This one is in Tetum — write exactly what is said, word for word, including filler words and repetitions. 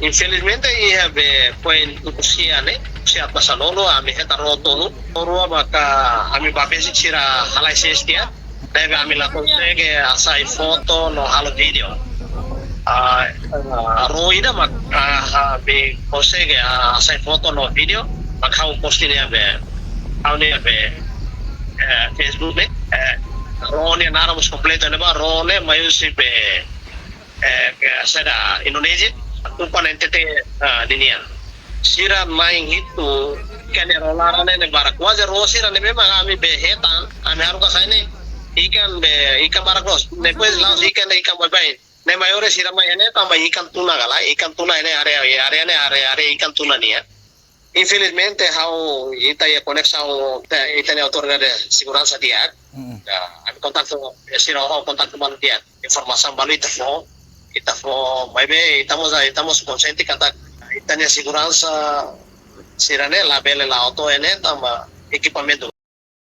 Infelizmente iha be poin tuku sia ne'e, sia pasa lolo, ami hetan ró tolu. Ró rua maka ami ba besik sira halai ses tiha. Ne'ebé ami la konsege hasai foto no halo vídeo. Ah, ah, ró ida mak, ah, ah, be konsege, ah, hasai foto no vídeo, mak ha'u posting iha be, ha'u-nia be, eh, Facebook ne'e, eh, ró ne'e naran mós kompletu ne'ebá, ró ne'e mai husi be, eh, ke saida, Indonézia, Tupan N T T, ah, ninian. Sira na'in hitu, ikan ne'e ró laran ne'e, ne'e barak. Kuaze ró sira ne'e memang ami be hetan, ami haruka sai ne'e, ikan be, ikan barak loos. Depois la'ós ikan ne'e, ikan baibain. Ne'e maiores sira mai ne'e tanba ikan tuna ka lae, ikan tuna ne'e área, área ne'e área, área ikan tuna nian. Infelizmente, ha'u, ita iha koneksaun, ita, ita-nia autoridade seguransa di'ak. Mm-mm. Ya, ami kontaktu, ya, sira ho kontaktu malu di'ak. Informasaun balu ita fó, ita fó, maibé ita mós, ita mós konsiente katak ita-nia seguransa sira ne'e labele la'o to'o iha ne'e tanba ekipamentu.